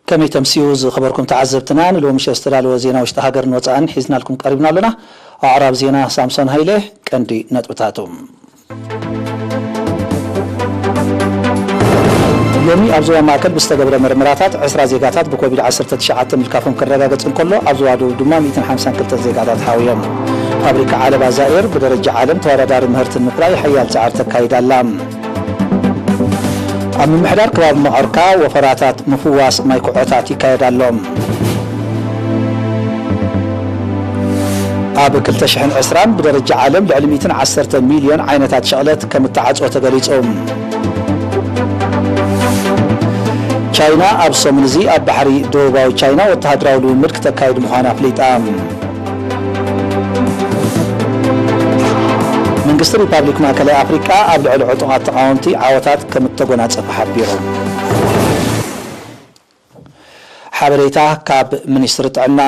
ከመይ ተምስዩ ዝኸበርኩም ተዓዘብትና፣ ንሎሚ ምሸት ዝተዳለወ ዜና ውሽጢ ሃገርን ወጻእን ሒዝናልኩም ቀሪብና ኣለና። ኣዕራብ ዜና ሳምሶን ሃይለ። ቀንዲ ነጥብታቱ። ሎሚ ኣብ ዞባ ማእከል ብዝተገብረ መርመራታት ዕስራ ዜጋታት ብኮቪድ ዓሰርተ ትሽዓተ ምልካፎም ክረጋገጽ እንከሎ፣ ኣብ ዞባ ደቡብ ድማ ሚእትን ሓምሳን ክልተን ዜጋታት ሓውዮም። ፋብሪካ ዓለባ ዛኤር ብደረጃ ዓለም ተወዳዳሪ ምህርቲ ንምፍራይ ሓያል ጻዕሪ ተካይድ ኣላ። ኣብ ምምሕዳር ከባቢ መቐርካ ወፈራታት ምፍዋስ ማይ ኩዖታት ይካየድ ኣሎ። ኣብ ክልተ ሽሕን ዕስራን ብደረጃ ዓለም ልዕሊ ሚእትን ዓሰርተ ሚልዮን ዓይነታት ሸቕለት ከም እተዓጽወ ተገሊጹ። ቻይና ኣብ ሰሙን እዚ ኣብ ባሕሪ ደቡባዊ ቻይና ወተሃደራዊ ልምምድ ክተካይድ ምዃና ኣፍሊጣ። መንግስቲ ሪፓብሊክ ማእከላይ ኣፍሪቃ ኣብ ልዕሊ ዕጡቓት ተቓወምቲ ዓወታት ከም እተጎናጸፈ ሓቢሩ። ሓበሬታ ካብ ሚኒስትሪ ጥዕና።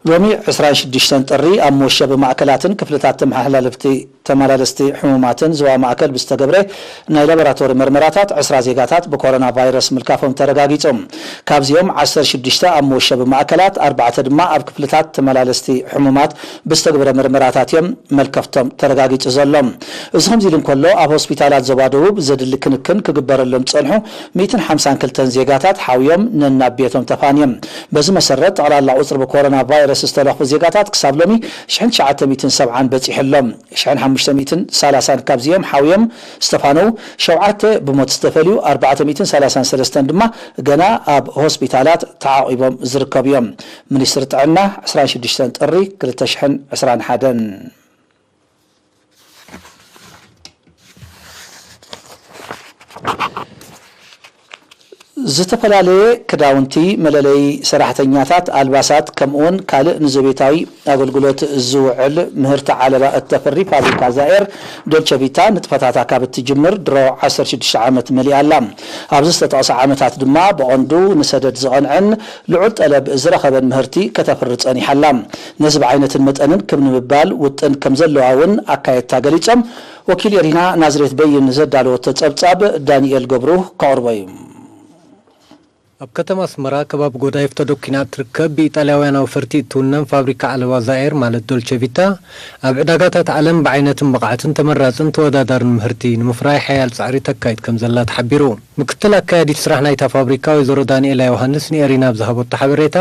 ሎሚ ዕስራን ሽዱሽተን ጥሪ ኣብ መወሸቢ ማእከላትን ክፍልታት ተመሓላለፍቲ ተመላለስቲ ሕሙማትን ዞባ ማእከል ብዝተገብረ ናይ ላቦራቶሪ መርመራታት ዕስራ ዜጋታት ብኮሮና ቫይረስ ምልካፎም ተረጋጊጹ። ካብዚኦም ዓሰርተ ሽዱሽተ ኣብ መወሸቢ ማእከላት፣ ኣርባዕተ ድማ ኣብ ክፍልታት ተመላለስቲ ሕሙማት ብዝተገብረ መርመራታት እዮም መልከፍቶም ተረጋጊጹ ዘሎ። እዚ ከምዚ ኢሉ እንከሎ፣ ኣብ ሆስፒታላት ዞባ ደቡብ ዘድሊ ክንክን ክግበረሎም ዝጸንሑ ሚእትን ሓምሳን ክልተን ዜጋታት ሓውዮም ነናብ ቤቶም ተፋንዮም። በዚ መሰረት፣ ጠቕላላ ቁጽሪ ብኮሮና ቫይረስ ዝተለኽፉ ዜጋታት ክሳብ ሎሚ ሽሕን ትሽዓተ ሚእትን ሰብዓን በጺሑ ኣሎ። ሽሕን ሓሙሽተ ሚእትን ሰላሳን ካብዚኦም ሓውዮም ዝተፋነው፣ ሸውዓተ ብሞት ዝተፈልዩ፣ ኣርባዕተ ሚእትን ሰላሳን ሰለስተን ድማ ገና ኣብ ሆስፒታላት ተዓቒቦም ዝርከቡ እዮም። ሚኒስትሪ ጥዕና፣ ዕስራን ሽዱሽተን ጥሪ ክልተ ሽሕን ዕስራን ሓደን። ዝተፈላለየ ክዳውንቲ፣ መለለዪ ሰራሕተኛታት፣ ኣልባሳት፣ ከምኡውን ካልእ ንዘቤታዊ ኣገልግሎት ዝውዕል ምህርቲ ዓለባ እተፍሪ ፋብሪካ ዛኤር ዶልቸ ቪታ ንጥፈታታ ካብ እትጅምር ድሮ ዓሰርተ ሽዱሽተ ዓመት መሊኣ ኣላ። ኣብዚ ዝተጠቕሰ ዓመታት ድማ ብቐንዱ ንሰደድ ዝቐንዐን ልዑል ጠለብ ዝረኸበን ምህርቲ ከተፍሪ ጸኒሓ ኣላ። ነዚ ብዓይነትን መጠንን ክብ ንምባል ውጥን ከም ዘለዋ እውን ኣካየድታ ገሊጾም። ወኪል ኤሪና ናዝሬት በይን ዘዳለወቶ ጸብጻብ ዳንኤል ገብሩ ከቕርቦ እዩ። ኣብ ከተማ ኣስመራ ከባቢ ጎዳይፍ ተደኲና እትርከብ ብኢጣልያውያን ኣውፈርቲ እትውነን ፋብሪካ ዓለባ ዛኤር ማለት ዶልቸ ቪታ ኣብ ዕዳጋታት ዓለም ብዓይነትን ብቕዓትን ተመራጽን ተወዳዳርን ምህርቲ ንምፍራይ ሓያል ጻዕሪ ተካይድ ከም ዘላ ተሓቢሩ። ምክትል ኣካያዲት ስራሕ ናይታ ፋብሪካ ወይዘሮ ዳንኤላ ዮሃንስ ንኤሪና ኣብ ዝሃበቶ ሓበሬታ፣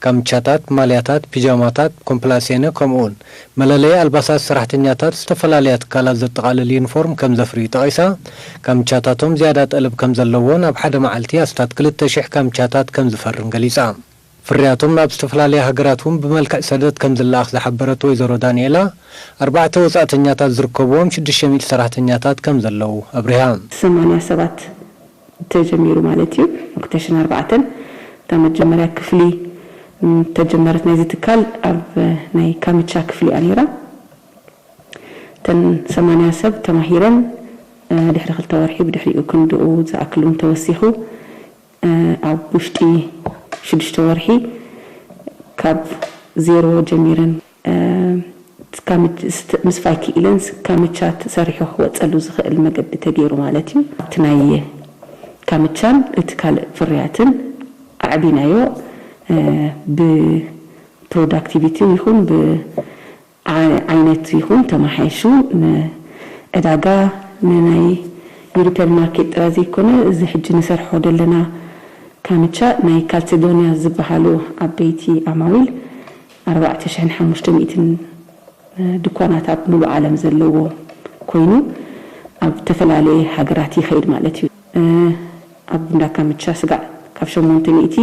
ካምቻታት፣ ማልያታት፣ ፒጃማታት፣ ኮምፕላሴነ፣ ከምኡውን መለለዪ ኣልባሳት ሰራሕተኛታት ዝተፈላለያ ትካላት ዘጠቓልል ዩኒፎርም ከም ዘፍርዩ ጠቒሳ፣ ካምቻታቶም ዝያዳ ጠለብ ከም ዘለዎን ኣብ ሓደ መዓልቲ ኣስታት ክልተ ሽሕ ካምቻታት ከም ዝፈርን ገሊጻ። ፍርያቶም ናብ ዝተፈላለያ ሃገራት እውን ብመልክዕ ሰደድ ከም ዝለኣኽ ዝሓበረት ወይዘሮ ዳንኤላ፣ ኣርባዕተ ወጻእተኛታት ዝርከብዎም ሽዱሽተ ሚእቲ ሰራሕተኛታት ከም ዘለዉ ኣብሪሃ። ሰማንያ ሰባት ተጀሚሩ ማለት እዩ። ኣብ ክልተ ሽሕን ኣርባዕተን እታ መጀመርያ ክፍሊ፣ ም፣ ተጀመረት ናይዚ ትካል ኣብ ናይ ካምቻ ክፍሊ እያ ነይራ። እተን ሰማንያ ሰብ ተማሂረን፣ እ፣ ድሕሪ ክልተ ወርሒ፣ ብድሕሪኡ ክንድኡ ዝኣክል እውን ተወሲኹ፣ እ፣ ኣብ ውሽጢ ሽዱሽተ ወርሒ ካብ ዜሮ ጀሚረን፣ እ፣ ካምች-፣ ስት-፣ ምስፋይ ክኢለን ስ-፣ ካምቻ ተሰሪሑ ክወጸሉ ዝኽእል መገዲ ተገይሩ ማለት እዩ። ኣብቲ ናይ ካምቻን እቲ ካልእ ፍርያትን ኣዕቢናዮ፣ እ፣ ብፕሮዳክቲቪቲ ይኹን ብ-፣ ዓ-፣ ዓይነት ይኹን ተመሓይሹ ንዕዳጋ፣ ንናይ ዩሮፕያን ማርኬት ጥራይ ዘይኮነ፣ እዚ ሕጂ ንሰርሖ ዘለና ካምቻ ናይ ካልሴዶንያ ዝበሃሉ ዓበይቲ ዓማዊል ኣርባዕተ ሽሕን ሓሙሽተ ሚእትን ድኳናት ኣብ ሙሉእ ዓለም ዘለዎ ኮይኑ፣ ኣብ ዝተፈላለየ ሃገራት ይኸይድ ማለት እዩ። እ፣ ኣብ እንዳ ካምቻ ስጋዕ ካብ ሸሞንተ ሚእቲ፣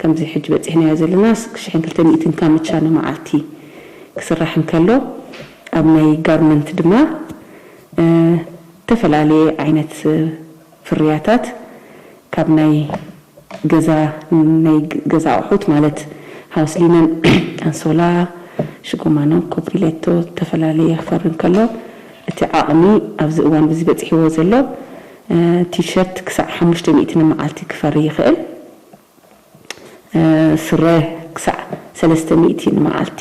ከምዚ ሕጂ በጺሕናዮ ዘለና፣ ስ-፣ ሽሕን ክልተ ሚእትን ካምቻ ንመዓልቲ ክስራሕ እንከሎ፣ ኣብ ናይ ጋርመንት ድማ፣ እ፣ ዝተፈላለየ ዓይነት ፍርያታት፣ ካብ ናይ ገዛ፣ ናይ ገዛ ኣቑሑት ማለት ሃውስ ሊነን፣ ኣንሶላ፣ ሽጎማኖ፣ ኮብሪሌቶ፣ ዝተፈላለየ ክፈሪ እንከሎ፣ እቲ ዓቕሚ ኣብዚ እዋን ብዚ በፂሕዎ ዘሎ፣ እ፣ ቲሸርት ክሳዕ ሓሙሽተ ሚእቲ ንመዓልቲ ክፈሪ ይኽእል። እ፣ ስረ ክሳዕ ሰለስተ ሚእቲ ንመዓልቲ፣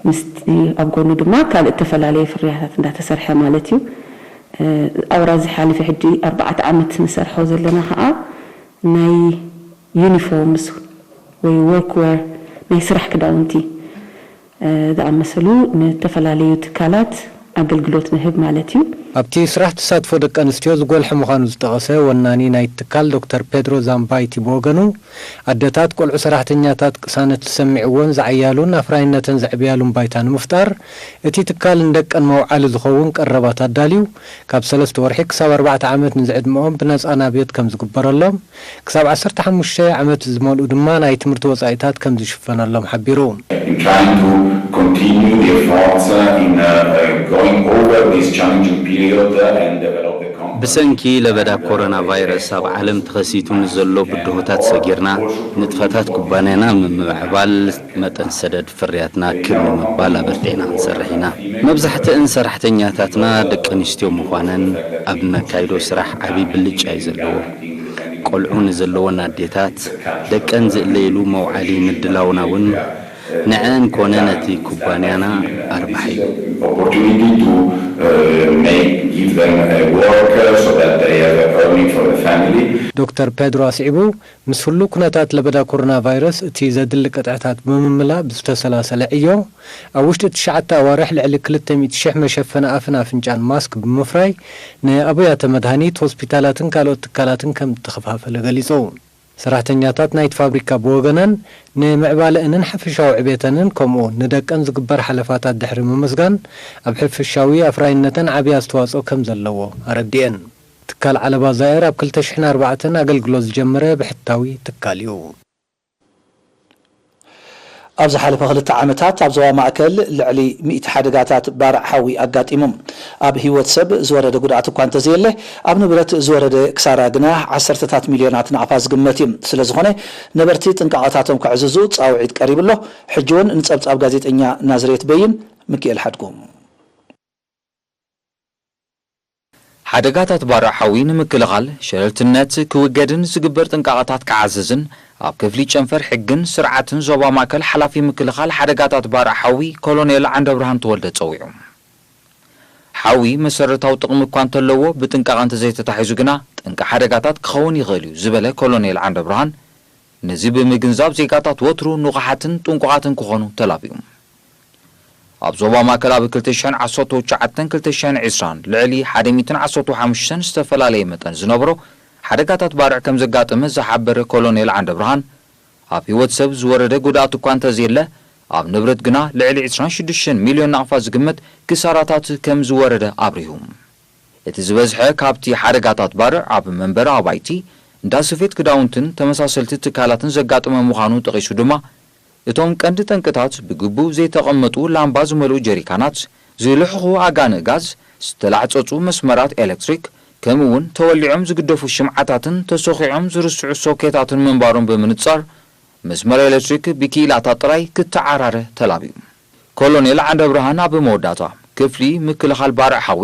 ምስቲ ኣብ ጎኑ ድማ ካልእ እተፈላለየ ፍርያታት እንዳተሰርሐ ማለት እዩ። እ፣ ኣብራ ዝሓለፈ ሕጂ ኣርባዕተ ዓመት ንሰርሖ ዘለና ከዓ ናይ ዩኒፎርምስ ወይ ወርክዌር፣ ናይ ስራሕ ክዳውንቲ፣ እ፣ ዝኣመሰሉ ንተፈላለዩ ትካላት ኣገልግሎት ንህብ ማለት እዩ። ኣብቲ ስራሕ ተሳትፎ ደቂ ኣንስትዮ ዝጎልሐ ምዃኑ ዝጠቐሰ ወናኒ ናይቲ ትካል ዶክተር ፔድሮ ዛምባይቲ ብወገኑ፣ ኣደታት ቆልዑ ሰራሕተኛታት ቅሳነት ዝሰምዕዎን ዝዓያሉን ኣፍራይነተን ዘዕብያሉን ባይታ ንምፍጣር፣ እቲ ትካል ንደቀን መውዓሊ ዝኸውን ቀረባት ኣዳልዩ፣ ካብ ሰለስተ ወርሒ ክሳብ ኣርባዕተ ዓመት ንዝዕድመኦም ብነጻ ናብዮት ከም ዝግበረሎም፣ ክሳብ ዓሰርተ ሓሙሽተ ዓመት ዝመልኡ ድማ ናይ ትምህርቲ ወጻኢታት ከም ዝሽፈነሎም ሓቢሩ። In trying to continue the efforts, uh, in, uh, uh, going over this challenging period, uh, and develop the company. ብሰንኪ ለበዳ ኮሮና ቫይረስ ኣብ ዓለም ተኸሲቱ ንዘሎ ብድሆታት ሰጊርና፣ ንጥፈታት ኩባንያና ምምዕባል፣ መጠን ሰደድ ፍርያትና ክብ ንምባል ኣበርቲዕና ክንሰርሕ ኢና። መብዛሕትአን ሰራሕተኛታትና ደቂ ኣንስትዮ ምዃነን ኣብ ነካይዶ ስራሕ ዓቢ ብልጫ እዩ ዘለዎ። ቆልዑ ንዘለወን ኣዴታት፣ ደቀን ዝእለይሉ መውዓሊ ምድላውና እውን ንዐን ኮነ ነቲ ኩባንያና ኣርባሒ እዩ። Opportunity to, uh, make, give them a work, uh, so that they have a earning for the family. ዶክተር ፔድሮ ኣስዒቡ፣ ምስ ህሉው ኩነታት ለበዳ ኮሮና ቫይረስ እቲ ዘድሊ ቅጥዕታት ብምምላእ ብዝተሰላሰለ ዕዮ፣ ኣብ ውሽጢ ትሽዓተ ኣዋርሕ ልዕሊ ክልተ ሚእቲ ሽሕ መሸፈኒ ኣፍን ኣፍንጫን ማስክ ብምፍራይ፣ ንኣብያተ መድሃኒት፣ ሆስፒታላትን ካልኦት ትካላትን ከም እተኸፋፈለ ገሊጹ። ሰራሕተኛታት ናይቲ ፋብሪካ ብወገነን፣ ንምዕባለአንን ሓፈሻዊ ዕቤተንን ከምኡ ንደቀን ዝግበር ሓለፋታት ድሕሪ ምምስጋን፣ ኣብ ሓፈሻዊ ኣፍራይነተን ዓቢ ኣስተዋጽኦ ከም ዘለዎ ኣረዲኤን። ትካል ዓለባ ዛየር ኣብ ክልተ ሽሕን ኣርባዕተን ኣገልግሎት ዝጀመረ ብሕታዊ ትካል እዩ። ኣብ ዝሓለፈ ክልተ ዓመታት ኣብ ዞባ ማእከል ልዕሊ ሚእቲ ሓደጋታት ባርዕ ሓዊ ኣጋጢሙ። ኣብ ህይወት ሰብ ዝወረደ ጉድኣት እኳ እንተዘየለ፣ ኣብ ንብረት ዝወረደ ክሳራ ግና ዓሰርተታት ሚልዮናት ናቕፋ ዝግመት እዩ። ስለ ዝኾነ፣ ነበርቲ ጥንቃቐታቶም ከዕዝዙ ጻውዒት ቀሪቡ ኣሎ። ሕጂ እውን ንጸብጻብ ጋዜጠኛ ናዝሬት በይን፣ ሚኪኤል ሓድጉ። ሓደጋታት ባርዕ ሓዊ ንምክልኻል ሸለልትነት ክውገድን ዝግበር ጥንቃቐታት ክዓዝዝን ኣብ ክፍሊ ጨንፈር ሕግን ስርዓትን ዞባ ማእከል ሓላፊ ምክልኻል ሓደጋታት ባርዕ ሓዊ ኮሎኔል ዓንደብርሃን ተወልደ ጸዊዑ። ሓዊ መሰረታዊ ጥቕሚ እኳ እንተለዎ ብጥንቃቐ እንተዘይተታሒዙ ግና ጠንቂ ሓደጋታት ክኸውን ይኽእል እዩ ዝበለ ኮሎኔል ዓንደብርሃን፣ ነዚ ብምግንዛብ ዜጋታት ወትሩ ንቑሓትን ጥንቁቓትን ክኾኑ ተላብዩ። ኣብ ዞባ ማእከል ኣብ ክልተ ሽሕን ዓሰርተ ትሽዓተን ክልተ ሽሕን ዕስራን ልዕሊ ሓደ ሚእትን ዓሰርተ ሓሙሽተን ዝተፈላለየ መጠን ዝነብሮ ሓደጋታት ባርዕ ከም ዘጋጠመ ዝሓበረ ኮሎኔል ዓንደብርሃን፣ ኣብ ህይወት ሰብ ዝወረደ ጉድኣት እኳ እንተዘየለ፣ ኣብ ንብረት ግና ልዕሊ ዕስራን ሽዱሽተን ሚልዮን ናቕፋ ዝግመት ክሳራታት ከም ዝወረደ ኣብሪሁ። እቲ ዝበዝሐ ካብቲ ሓደጋታት ባርዕ ኣብ መንበሪ ኣባይቲ፣ እንዳ ስፌት ክዳውንትን ተመሳሰልቲ ትካላትን ዘጋጠመ ምዃኑ ጠቒሱ ድማ፣ እቶም ቀንዲ ጠንቅታት ብግቡእ ዘይተቐመጡ ላምባ ዝመልኡ ጀሪካናት፣ ዝልሕኹ ኣጋንእ ጋዝ፣ ዝተላሕጸጹ መስመራት ኤሌክትሪክ፣ ከምኡ እውን ተወሊዖም ዝግደፉ ሽምዓታትን ተሰኺዖም ዝርስዑ ሶኬታትን ምንባሮም ብምንጻር፣ መስመር ኤሌክትሪክ ብኪኢላታት ጥራይ ክተዓራረ ተላብዩ። ኮሎኔል ዓንደብርሃን ኣብ መወዳእታ፣ ክፍሊ ምክልኻል ባርዕ ሓዊ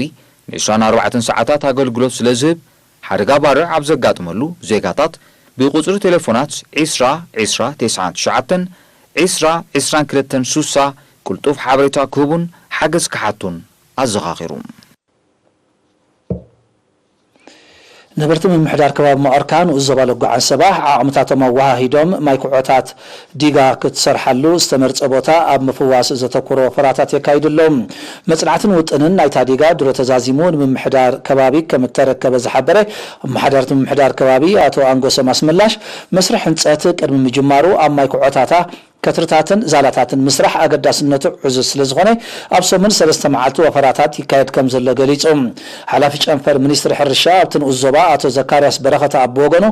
ንዕስራን ኣርባዕተን ሰዓታት ኣገልግሎት ስለ ዝህብ፣ ሓደጋ ባርዕ ኣብ ዘጋጥመሉ ዜጋታት ብቁጽሪ ቴሌፎናት ዕስራ ዕስራ ተስዓን ትሽዓተን፣ ዕስራ ዕስራን ክልተን ስሳ ቅልጡፍ ሓበሬታ ክህቡን ሓገዝ ክሓቱን ኣዘኻኺሩ። ነበርቲ ምምሕዳር ከባቢ መቐርካ ንኡስ ዞባ ለጉ ዓንሰባ ዓቕምታቶም ኣወሃሂዶም ማይ ኩዖታት ዲጋ ክትሰርሓሉ ዝተመርጸ ቦታ ኣብ ምፍዋስ ዘተኮረ ወፈራታት የካይዱ ኣለዉ። መጽናዕትን ውጥንን ናይታ ዲጋ ድሮ ተዛዚሙ ንምምሕዳር ከባቢ ከም እተረከበ ዝሓበረ ኣመሓዳርቲ ምምሕዳር ከባቢ ኣቶ ኣንጎሰም ኣስመላሽ፣ መስርሕ ህንጸት ቅድሚ ምጅማሩ ኣብ ማይ ኩዖታታ ከትርታትን ዛላታትን ምስራሕ ኣገዳስነቱ ዕዙዝ ስለ ዝኾነ፣ ኣብ ሰሙን ሰለስተ መዓልቲ ወፈራታት ይካየድ ከም ዘሎ ገሊጹ። ሓላፊ ጨንፈር ሚኒስትሪ ሕርሻ ኣብቲ ንኡስ ዞባ ኣቶ ዘካርያስ በረኸተ ኣብ ብወገኑ፣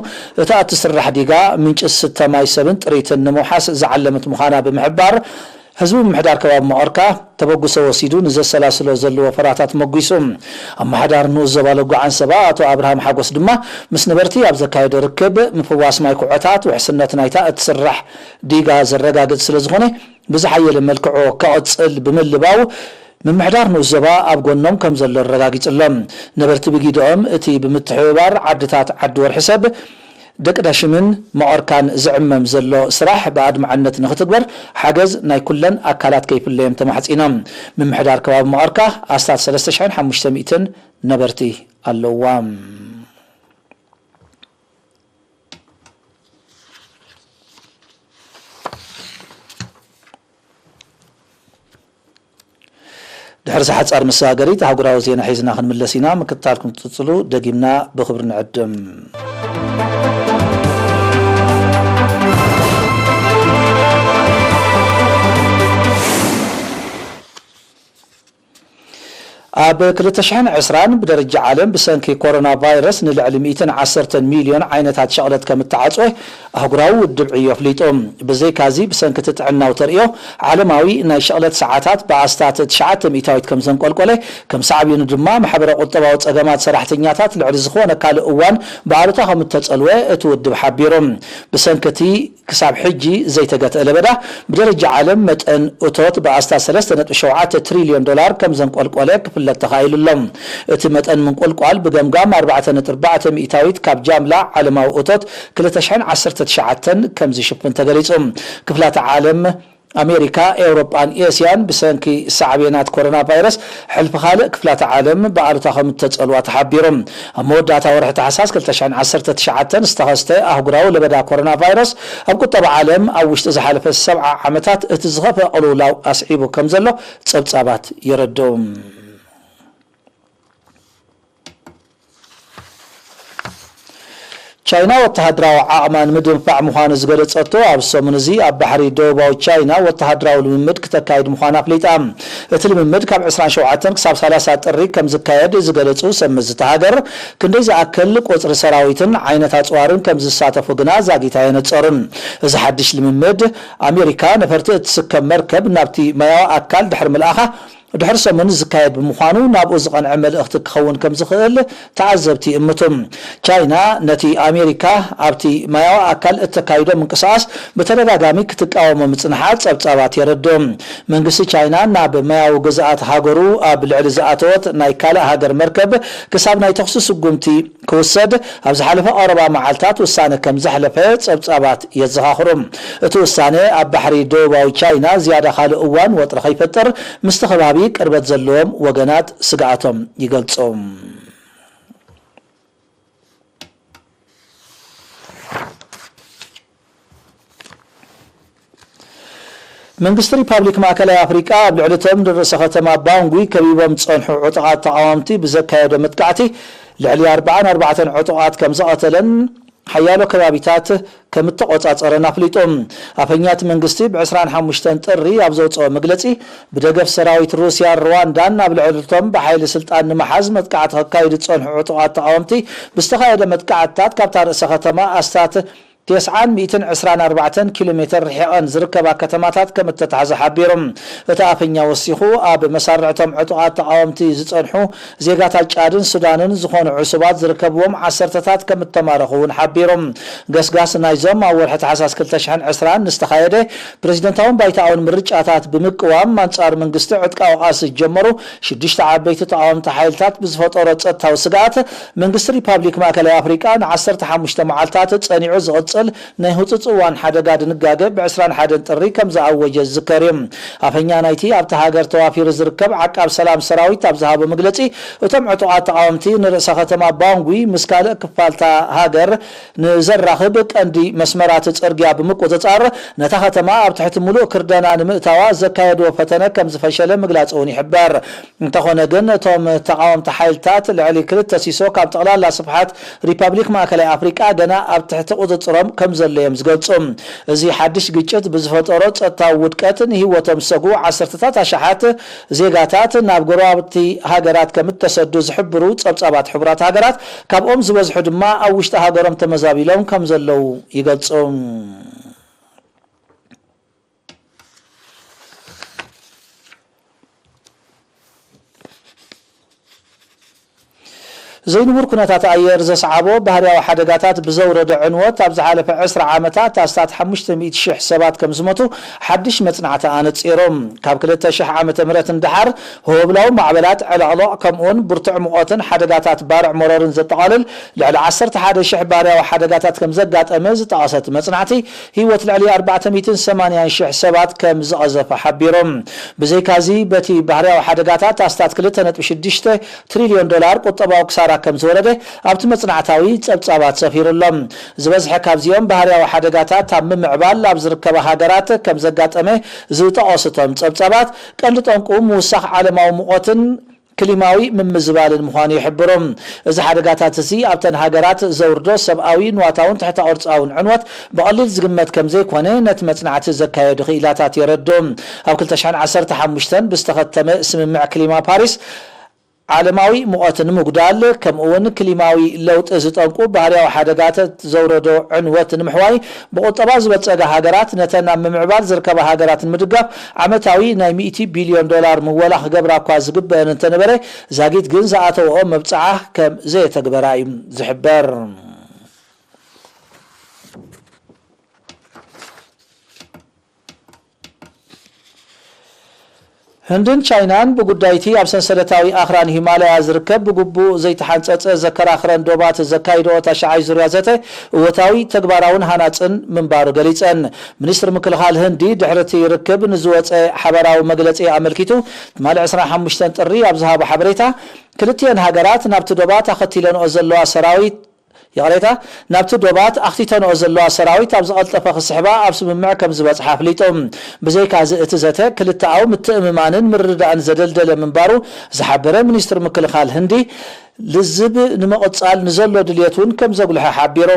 እታ እትስራሕ ዲጋ ምንጪ ዝስተ ማይ ሰብን ጥሪትን ንምውሓስ ዝዓለመት ምዃና ብምሕባር፣ ህዝቢ ምምሕዳር ከባቢ መቐርካ ተበግሶ ወሲዱ ንዘሰላስሎ ዘሎ ወፈራታት መጒሱ። ኣመሓዳሪ ንኡስ ዞባ ለጎ ዓንሰባ ኣቶ ኣብርሃም ሓጎስ ድማ ምስ ነበርቲ ኣብ ዘካየዶ ርክብ፣ ምፍዋስ ማይ ኩዖታት ውሕስነት ናይታ እትስራሕ ዲጋ ዘረጋግጽ ስለ ዝኾነ ብዝሓየለ መልክዑ ከቕጽል ብምልባው፣ ምምሕዳር ንኡስ ዞባ ኣብ ጎኖም ከም ዘሎ ኣረጋጊጹሎም። ነበርቲ ብጊድኦም እቲ ብምትሕብባር ዓድታት ዓዲ ወርሒ ሰብ ደቂ ዳሽምን መቐርካን ዝዕመም ዘሎ ስራሕ ብኣድማዕነት ንክትግበር ሓገዝ ናይ ኩለን ኣካላት ከይፍለዮም ተማሕጺኖም። ምምሕዳር ከባቢ መቐርካ ኣስታት ሰለስተ ሽሕን ሓሙሽተ ሚእትን ነበርቲ ኣለዋ። ድሕሪ እዚ ሓጻር መሰጋገሪት ኣህጉራዊ ዜና ሒዝና ክንምለስ ኢና። ምክትታልኩም ትጽሉ ደጊምና ብኽብሪ ንዕድም። ኣብ ክልተ ሽሕን ዕስራን ብደረጃ ዓለም ብሰንኪ ኮሮና ቫይረስ ንልዕሊ ሚእትን ዓሰርተን ሚልዮን ዓይነታት ሸቕለት ከም እተዓጽወ ኣህጉራዊ ውድብ ዕዮ ኣፍሊጡ። ብዘይካዚ፣ ብሰንኪ እቲ ጥዕናዊ ተርእዮ፣ ዓለማዊ ናይ ሸቕለት ሰዓታት ብኣስታት ትሽዓተ ሚእታዊት ከም ዘንቆልቆለ፣ ከም ሳዕቤኑ ድማ ማሕበረ ቁጠባዊ ጸገማት ሰራሕተኛታት ልዕሊ ዝኾነ ካልእ እዋን ብኣሉታ ከም እተጸልወ እቲ ውድብ ሓቢሩ። ብሰንኪ እቲ ክሳብ ሕጂ ዘይተገትአ ለበዳ፣ ብደረጃ ዓለም መጠን እቶት ብኣስታት ሰለስተ ነጥቢ ሸውዓተ ትሪልዮን ዶላር ከም ዘንቆልቆለ ክፍለጥ ተኻኢሉ ኣሎ። እቲ መጠን ምንቁልቋል ብገምጋም ኣርባዕተ ነጥቢ ኣርባዕተ ሚእታዊት ካብ ጃምላ ዓለማዊ እቶት ክልተ ሽሕን ዓሰርተ ትሽዓተን ከም ዝሽፍን ተገሊጹ። ክፍላተ ዓለም ኣሜሪካ፣ ኤውሮጳን ኤስያን ብሰንኪ ሳዕቤናት ኮሮና ቫይረስ ሕልፊ ካልእ ክፍላተ ዓለም ብኣሉታ ከም እተጸልዋ ተሓቢሩ። ኣብ መወዳእታ ወርሒ ታሕሳስ ክልተ ሽሕን ዓሰርተ ትሽዓተን ዝተኸስተ ኣህጉራዊ ለበዳ ኮሮና ቫይረስ ኣብ ቁጠባ ዓለም ኣብ ውሽጢ ዝሓለፈ ሰብዓ ዓመታት እቲ ዝኸፍአ ቅልውላው ኣስዒቡ ከም ዘሎ ጸብጻባት የረድኡ። ቻይና ወተሃደራዊ ዓቕማ ንምድንፋዕ ምዃኑ ዝገለጸቶ፣ ኣብ ሰሙን እዚ ኣብ ባሕሪ ደቡባዊ ቻይና ወተሃደራዊ ልምምድ ክተካይድ ምዃና ኣፍሊጣ። እቲ ልምምድ ካብ ዕስራን ሸውዓተን ክሳብ ሰላሳ ጥሪ ከም ዝካየድ ዝገለጹ ሰብ መዚ እታ ሃገር፣ ክንደይ ዝኣክል ቁጽሪ ሰራዊትን ዓይነት ኣጽዋርን ከም ዝሳተፉ ግና ዛጊት ኣየነጸሩን። እዚ ሓድሽ ልምምድ፣ ኣሜሪካ ነፈርቲ እትስከም መርከብ ናብቲ ማያዊ ኣካል ድሕሪ ምልኣኻ፣ ድሕሪ ሰሙን ዝካየድ ብምዃኑ፣ ናብኡ ዝቐንዐ መልእኽቲ ክኸውን ከም ዝኽእል ተዓዘብቲ ይእምቱ። ቻይና ነቲ ኣሜሪካ ኣብቲ ማያዊ ኣካል እተካይዶ ምንቅስቓስ ብተደጋጋሚ ክትቃወሞ ምጽንሓ ጸብጻባት የረድኡ። መንግስቲ ቻይና ናብ ማያዊ ግዝኣት ሃገሩ ኣብ ልዕሊ ዝኣተወት ናይ ካልእ ሃገር መርከብ ክሳብ ናይ ተኹሲ ስጉምቲ ክውሰድ ኣብ ዝሓለፈ ቀረባ መዓልታት ውሳነ ከም ዘሕለፈ ጸብጻባት የዘኻኽሩ። እቲ ውሳነ ኣብ ባሕሪ ደቡባዊ ቻይና ዝያዳ ካልእ እዋን ወጥሪ ከይፈጥር ምስቲ ከባቢ ቅርበት ዘለዎም ወገናት ስግኣቶም ይገልጹ። መንግስቲ ሪፓብሊክ ማእከላይ ኣፍሪቃ ኣብ ልዕሊ እቶም ንርእሰ ከተማ ባንጉ ከቢቦም ዝጸንሑ ዕጡቓት ተቓወምቲ ብዘካየዶ መጥቃዕቲ ልዕሊ ኣርባዓን ኣርባዕተን ዕጡቓት ከም ዝቐተለን ሓያሎ ከባቢታት ከም እተቖጻጸረን ኣፍሊጡ። ኣፈኛ እቲ መንግስቲ ብ ዕስራን ሓሙሽተን ጥሪ ኣብ ዘውጽኦ መግለጺ፣ ብደገፍ ሰራዊት ሩስያን ሩዋንዳን ኣብ ልዕሊ እቶም ብሓይሊ ስልጣን ንምሓዝ መጥቃዕቲ ከካይዱ ዝጸንሑ ዕጡቓት ተቓወምቲ ብዝተኻየደ መጥቃዕትታት ካብታ ርእሰ ከተማ ኣስታት ተስዓን ሚእትን ዕስራን ኣርባዕተን ኪሎ ሜተር ርሒቐን ዝርከባ ከተማታት ከም እተታሕዘ ሓቢሩ። እቲ ኣፈኛ ወሲኹ፣ ኣብ መሳርዕቶም ዕጡቓት ተቓወምቲ ዝጸንሑ ዜጋታት ጫድን ሱዳንን ዝኾኑ ዕሱባት ዝርከብዎም ዓሰርተታት ከም እተማረኹ እውን ሓቢሩ። ገስጋስ ናይዞም ኣብ ወርሒ ታሕሳስ ክልተ ሽሕን ዕስራን ዝተኻየደ ፕረዚደንታውን ባይቶኣውን ምርጫታት ብምቅዋም ኣንጻር መንግስቲ ዕጥቃዊ ቃልሲ ዝጀመሩ ሽዱሽተ ዓበይቲ ተቓወምቲ ሓይልታት ብዝፈጠሮ ጸጥታዊ ስግኣት መንግስቲ ሪፓብሊክ ማእከላይ ኣፍሪቃ ን ዓሰርተ ሓሙሽተ መዓልታት ጸኒዑ ዝቕጽል ናይ ህጹጽ እዋን ሓደጋ ድንጋገ ብ ዕስራን ሓደን ጥሪ ከም ዝኣወጀ ዝዝከር እዩ። ኣፈኛ ናይቲ ኣብታ ሃገር ተዋፊሩ ዝርከብ ዓቃብ ሰላም ሰራዊት ኣብ ዝሃቦ መግለጺ፣ እቶም ዕጡቓት ተቓወምቲ ንርእሰ ከተማ ባንጉ ምስ ካልእ ክፋልታ ሃገር ንዘራኽብ ቀንዲ መስመራት ጽርግያ ብምቁጽጻር፣ ነታ ከተማ ኣብ ትሕቲ ምሉእ ክርደና ንምእታዋ ዘካየድዎ ፈተነ ከም ዝፈሸለ ምግላጽ እውን ይሕበር። እንተኾነ ግን፣ እቶም ተቓወምቲ ሓይልታት ልዕሊ ክልተ ሲሶ ካብ ጠቕላላ ስፍሓት ሪፓብሊክ ማእከላይ ኣፍሪቃ ገና ኣብ ትሕቲ ቁጽጽሮም ከም ዘሎ እዮም ዝገልጹ። እዚ ሓድሽ ግጭት ብዝፈጠሮ ጸጥታዊ ውድቀት ንህይወቶም ዝሰግኡ ዓሰርተታት ኣሽሓት ዜጋታት ናብ ጎረባብቲ ሃገራት ከም እተሰዱ ዝሕብሩ ጸብጻባት ሕቡራት ሃገራት፣ ካብኦም ዝበዝሑ ድማ ኣብ ውሽጢ ሃገሮም ተመዛቢሎም ከም ዘለዉ ይገልጹ። ዘይንቡር ኩነታት ኣየር ዘስዓቦ ባህርያዊ ሓደጋታት ብዘውረዶ ዕንወት ኣብ ዝሓለፈ ዕስራ ዓመታት ኣስታት ሓሙሽተ ሚእቲ ሽሕ ሰባት ከም ዝሞቱ ሓድሽ መጽናዕቲ ኣነጺሮም። ካብ ክልተ ሽሕ ዓመተ ምህረት ንደሓር ህወብላዊ ማዕበላት፣ ዕለቕሎቕ፣ ከምኡውን ብርቱዕ ሙቐትን ሓደጋታት ባርዕ መሮርን ዘጠቓልል ልዕሊ ዓሰርተ ሓደ ሽሕ ባህርያዊ ሓደጋታት ከም ዘጋጠመ ዝጠቐሰት መጽናዕቲ፣ ህይወት ልዕሊ ኣርባዕተ ሚእትን ሰማንያን ሽሕ ሰባት ከም ዝቐዘፈ ሓቢሮም። ብዘይካዚ፣ በቲ ባህርያዊ ሓደጋታት ኣስታት ክልተ ነጥቢ ሽዱሽተ ትሪልዮን ዶላር ቁጠባዊ ክሳራ ከም ዝወረደ ኣብቲ መጽናዕታዊ ጸብጻባት ሰፊሩ ኣሎ። ዝበዝሐ ካብዚኦም ባህርያዊ ሓደጋታት ኣብ ምምዕባል ኣብ ዝርከባ ሃገራት ከም ዘጋጠመ ዝጠቐሱ እቶም ጸብጻባት፣ ቀንዲ ጠንቁ ምውሳኽ ዓለማዊ ሙቐትን ክሊማዊ ምምዝባልን ምዃኑ ይሕብሩ። እዚ ሓደጋታት እዚ ኣብተን ሃገራት ዘውርዶ ሰብኣዊ፣ ንዋታውን ትሕተ ቅርጻውን ዕንወት ብቐሊል ዝግመት ከም ዘይኮነ ነቲ መጽናዕቲ ዘካየዱ ክኢላታት የረድኡ። ኣብ ክልተ ሽሕን ዓሰርተ ሓሙሽተን ብዝተኸተመ ስምምዕ ክሊማ ፓሪስ፣ ዓለማዊ ሙቐት ንምጉዳል፣ ከምኡ እውን ክሊማዊ ለውጢ ዝጠንቁ ባህርያዊ ሓደጋታት ዘውረዶ ዕንወት ንምሕዋይ፣ ብቁጠባ ዝበልጸጋ ሃገራት ነተን ኣብ ምምዕባል ዝርከባ ሃገራት ንምድጋፍ ዓመታዊ ናይ ሚእቲ ቢልዮን ዶላር ምወላ ክገብራ እኳ ዝግበአን እንተነበረ፣ ዛጊት ግን ዝኣተወኦ መብጽዓ ከም ዘየተግበራ እዩ ዝሕበር። ህንድን ቻይናን ብጉዳይቲ ኣብ ሰንሰለታዊ ኣኽራን ሂማላያ ዝርከብ ብግቡእ ዘይተሓንጸጸ ዘከራኽረን ዶባት ዘካይድኦ ታሽዓይ ዙርያ ዘተ እወታዊ፣ ተግባራውን ሃናጽን ምንባሩ ገሊጸን። ሚኒስትሪ ምክልኻል ህንዲ ድሕሪ እቲ ርክብ ንዝወጸ ሓበራዊ መግለጺ ኣመልኪቱ፣ ትማሊ ዕስራን ሓሙሽተን ጥሪ ኣብ ዝሃቦ ሓበሬታ፣ ክልቲኤን ሃገራት ናብቲ ዶባት ኣኸቲለንኦ ዘለዋ ሰራዊት ይቕሬታ፣ ናብቲ ዶባት ኣኽቲተንኦ ዘለዋ ሰራዊት ኣብ ዝቐልጠፈ ክስሕባ ኣብ ስምምዕ ከም ዝበጽሓ ኣፍሊጡ። ብዘይካዚ እቲ ዘተ ክልተኣዊ ምትእምማንን ምርድዳእን ዘደልደለ ምንባሩ ዝሓበረ ሚኒስትሪ ምክልኻል ህንዲ፣ ልዝብ ንምቕጻል ንዘሎ ድልየት እውን ከም ዘጉልሐ ሓቢሩ።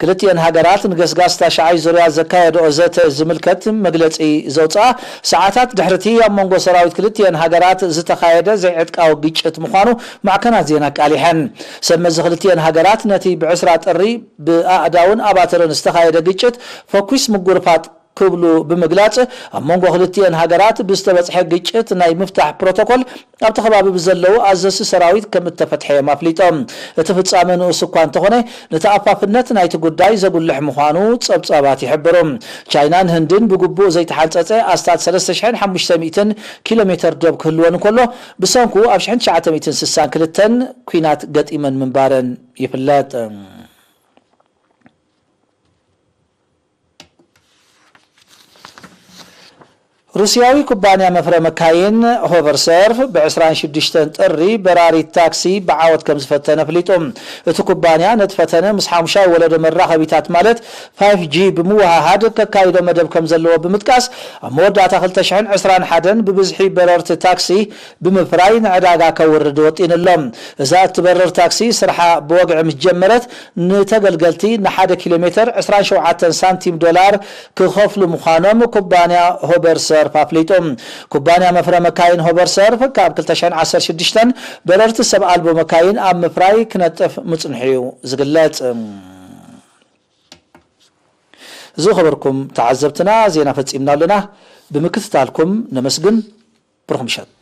ክልቲኤን ሃገራት ንገስጋስ ታሽዓይ ዙርያ ዘካየድኦ ዘተ ዝምልከት መግለጺ ዘውፅኣ ሰዓታት ድሕርቲ ኣብ መንጎ ሰራዊት ክልቲኤን ሃገራት ዝተኻየደ ዘይዕጥቃዊ ግጭት ምዃኑ ማዕከናት ዜና ኣቃሊሐን። ሰብ መዚ ክልቲኤን ሃገራት ነቲ ብዕስራ ጥሪ ብኣእዳውን ኣባትርን ዝተኻየደ ግጭት ፈኲስ ምጉርፋጥ ክብሉ ብምግላጽ፣ ኣብ መንጎ ክልቲኤን ሃገራት ብዝተበጽሐ ግጭት ናይ ምፍታሕ ፕሮቶኮል ኣብቲ ከባቢ ብዘለዉ ኣዘዝቲ ሰራዊት ከም እተፈትሐ እዮም ኣፍሊጦም። እቲ ፍጻመ ንኡስ እኳ እንተኾነ፣ ንተኣፋፍነት ናይቲ ጉዳይ ዘጉልሕ ምዃኑ ጸብጻባት ይሕብሩ። ቻይናን ህንድን ብግቡእ ዘይተሓንጸጸ ኣስታት ሰለስተ ሽሕን ሓሙሽተ ሚእትን ኪሎ ሜተር ዶብ ክህልወን እንከሎ፣ ብሰንኩ ኣብ ሽሕን ትሽዓተ ሚእትን ስሳን ክልተን ኲናት ገጢመን ምንባረን ይፍለጥ። ሩስያዊ ኩባንያ መፍረ መካይን ሆቨርሰርፍ ብ ዕስራን ሽዱሽተን ጥሪ በራሪት ታክሲ ብዓወት ከም ዝፈተነ ኣፍሊጡ። እቲ ኩባንያ ነቲ ፈተነ ምስ ሓሙሻይ ወለዶ መራኸቢታት ማለት ፋይፍ ጂ ብምውሃሃድ ከካይዶ መደብ ከም ዘለዎ ብምጥቃስ፣ ኣብ መወዳእታ ክልተ ሽሕን ዕስራን ሓደን ብብዝሒ በረርቲ ታክሲ ብምፍራይ ንዕዳጋ ከውርድ ወጢኑ ኣሎ። እዛ እትበርር ታክሲ ስርሓ ብወግዒ ምስ ጀመረት፣ ንተገልገልቲ ንሓደ ኪሎ ሜተር ዕስራን ሸውዓተን ሳንቲም ዶላር ክኸፍሉ ምዃኖም ኩባንያ ሆበርሰርፍ ኣፍሊጡ። ኩባንያ መፍረ መካይን ሆበርሰርፍ ካብ ክልተ ሽሕን ዓሰርተ ሽዱሽተን በረርቲ ሰብ ኣልቦ መካይን ኣብ ምፍራይ ክነጥፍ ምጽንሑ እዩ ዝግለጽ። ዝኸበርኩም ተዓዘብትና፣ ዜና ፈጺምና ኣለና። ብምክትታልኩም ነመስግን። ብሩኽ ምሸት።